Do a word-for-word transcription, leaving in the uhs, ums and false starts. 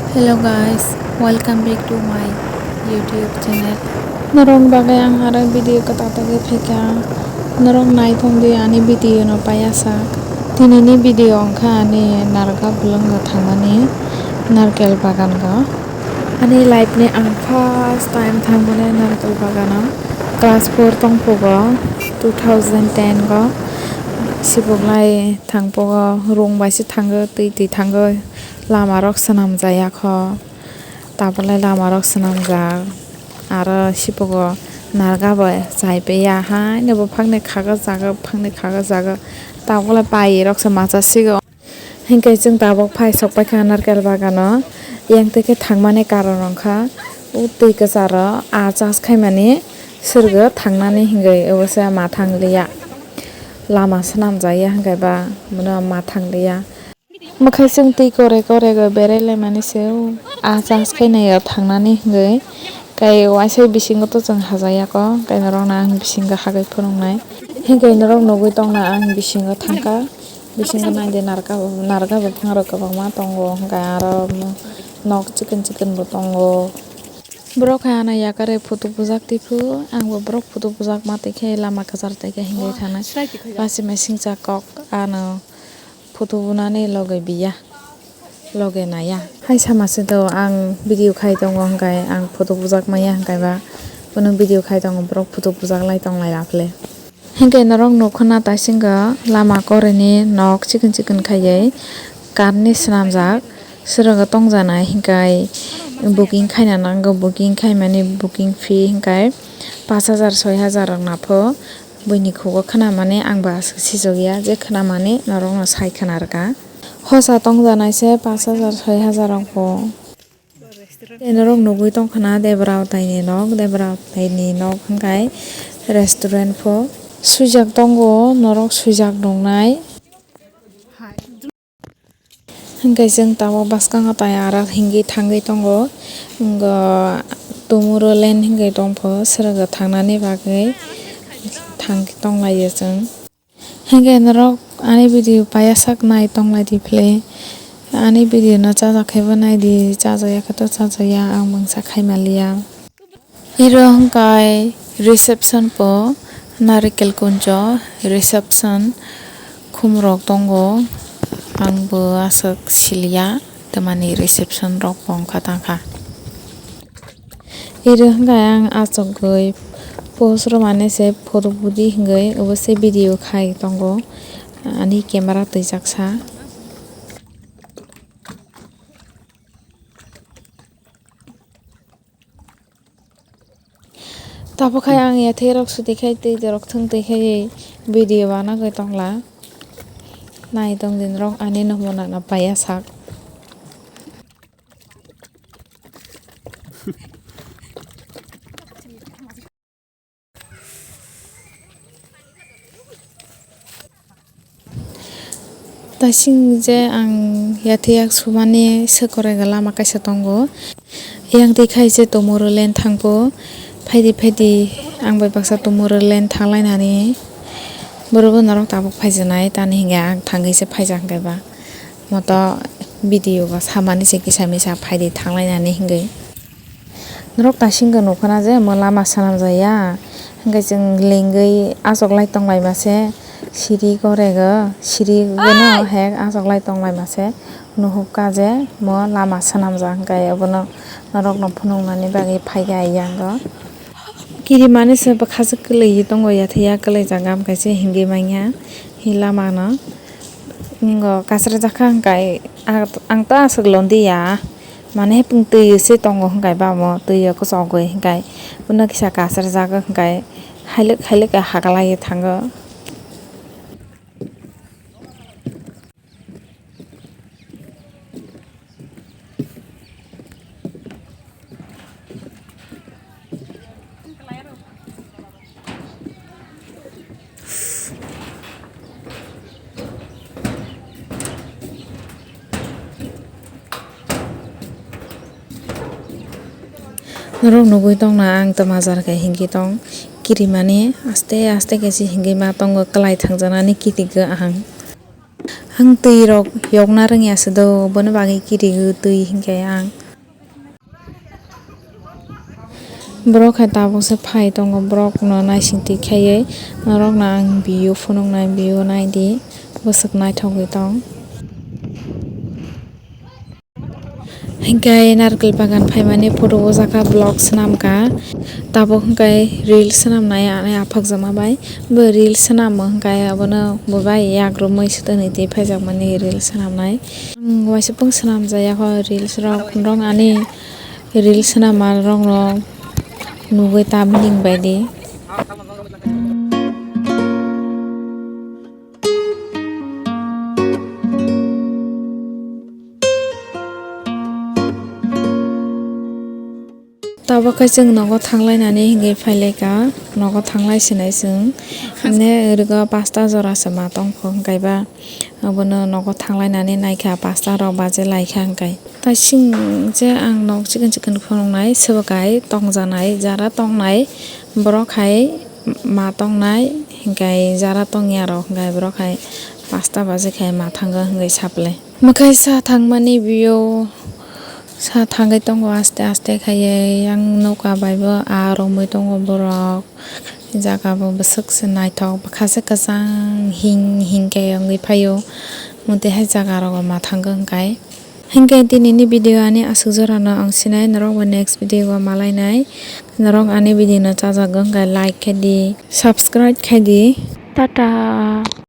Hello guys, welcome back to my YouTube channel. Norok bagwi ang aro video kwtal tagwi phaikha. Norok naithok di ani video no paiyasak. Tini ni video wngkha ani narga bwlwngo thangmani, narkel bagan go. Ani life ni ang first time thangmani narkel bagano. Class four tongphugo, two thousand ten go. Sibuklai thangphugo, rung bai se thango, twi twi thango. Lama rok swnamjaya kho, tabole lama rok swnamjak. Aro sibugo narga bai chai paiya, haino buphangni khago jago, buphangni khago jago, tabole pai rok se machasigo. Hinkhe chwng tabuk phai sok paikha narkel bagano, yang twi khe thangmani karon wngkha o twi kwcharo aa chas khaimani, swrwgo thangnani hinwi obo se ma thangliya, lama swnamjaya hinkhe ba bono ma thangliya. Mwkhai chwng twi kore kore go berai laimani se o. Ah, chas khai nai o thangnani hinwi. Kai uaisa bisingo to chwng hajaya ko, kai norok no ang bisingo hagwi phunuknai. Hinkhe norok nugwi tongna ang bisingo thangkha. Bisingo nai de narka, narka buphang rok kwbangma tongo, hinkhe aro nok chikon chikon bo tongo. Borok hai ano yakare photo bujak tiphu, ang bo borok photo bujak ma twi khe lama kwchar twi khe hinwi thangnai. Basi mai singcha kok ano. Photo bunani loge biya, loge naya. Hai sama se do ang video khai tongo hwnkhe ang photo bujak maya hwnkhe ba bono video khai tongo borok photo bujak lai tong lai rap le. Hwnkhe norok nukho na taisingo lama koreni nok chikon chikon khaiwi karni swnamjak swrwgo tongjanai hwnkhe booking khaina nango, booking khaimani booking fee hwnkhe pash hajar soi hajar rok napho. Buini khugo khwnamani ang bo aswk sijokya je khwnamani norokno sai khwna rwkha. Hosa tongjanai se pash hajar soi hajar rok bo. Tei norok nugwi tongkha na Debra Otaini nok, Debra Otaini nok hwnkhe restaurant pho. Swijak tongo norok swijak nuknai. Hwnkhe chwng tabuk bwskango tai aro hingwi thangwi tongo. Tomorrowland hwnkhe tongpho, swrwgo thangnani bagwi thang tonglaio chwng. Hwnkhe norok ani video paiya sak nai tonglai di phle. Ani video no chajak khe bo nai di, chajak ya khe to chajak ya, ang mungsa khai manliya. Iro hwnkhe reception po, Narikel Kunjo reception khumrok tongo, ang bo aswk siliya, tamani reception rok bo wngkha tangkha. Iro hwnkhe ang achugwi post rwmani se photo budi hwnkhe obo se video khai tongo, ani camera twijak sa. Tabuk khai ang yathai rok sudi khai twi rok thwng twi khai video banagwi tongla. Nai tong din rok ani no mona na paiya sak. Taising je ang yathai yak sumani se korai ga lama kaisa tongo. Yang twi khai je Tomorrowland thangbo. Phaidi phaidi ang bai baksa Tomorrowland thanglainani. Borok bo norok tabuk phaijaknai tani hinkhe ang thangwi se phaijak hinkhe ba. Moto video ba samani se kisa misa phaidi thanglainani hingwi. Norok taisingkhe nukha na je omo lama swnamjakya, hwnkhe chwng lengwi achoklai tonglaima se, siri korego, siri gono hek achoklai tonglaima se, nuhukha je omo lama swnamjak, hwnkhe obono norokno phunuknani bagwi phaikha yango. Kirimani se bwkhajwk kwlwi tongo, yathai ya kwlwijak, am kaisa himwi manya hi lama no. Ngo kasra jakha hwnkhe ang ta aswk londiya. Mane hepung twi se tongo hwnkhe ba omo twi o kwchogwi hwnkhe bono kisa kasarjak hwnkhe hailik hailik khe haglaiwi thango. Norok nugwi tongna ang twmajar khe hingkhe tong kirimani aste aste khe se hingkhe ma tongo kwlai thangjaknani kitigwi ahang. Ang twi rok yokna rwngya se do, bono bagwi kirigo twi hinkhe ang. Borok hai tabuk se phai tongo, borok no naising twi khaiwi norok no ang view phunuk nai, view nai di, bwswk naithogwi tong. Hinkhe narikul bagan phaimani photo o jaka vlog swnam kha. Tabuk hinkhe reel swnam nai ani aphak joma bai. Bo reel swnamo hinkhe abono bo bai yak romwi swtani twi phaijakmani reel swnam nai. Ang waisa pung swnam jaya kho reels rok, norok ani reel swnam ma rok no nugwi ta bini bai di. Tabuk khe chwng nogo thanglainani hinwi phailaikha, nogo thanglai sinai chwng. Himne rwgo pasta jora se ma tongkho, hinkhe ba abono nogo thanglainani naikha, pasta rok baje laikha hinkhe. Taising je ang nok chikon chikon phunuknai, swbo kai tongjanai, jara tongnai borok hai ma tongnai, hinkhe jara tongya rok hinkhe borok hai pasta baje khe ma thango hinkhe saple. Mwkhai sa thangmani view sa thangwi tongo aste aste khaiwi, yang nokha bai bo aa romwi tongo borok. Jaga bo bwswk se naithok, bwkha se kwchang hing hing khe wngwi phaio, motwi hai jaga rogo ma thango hwnkhe. Hinkhe dinini video ani aswk jorano ang sinai, norok bo next video o malainai. Norok ani video no chajakgo hwnkhe like khe di, subscribe khe di. Tata.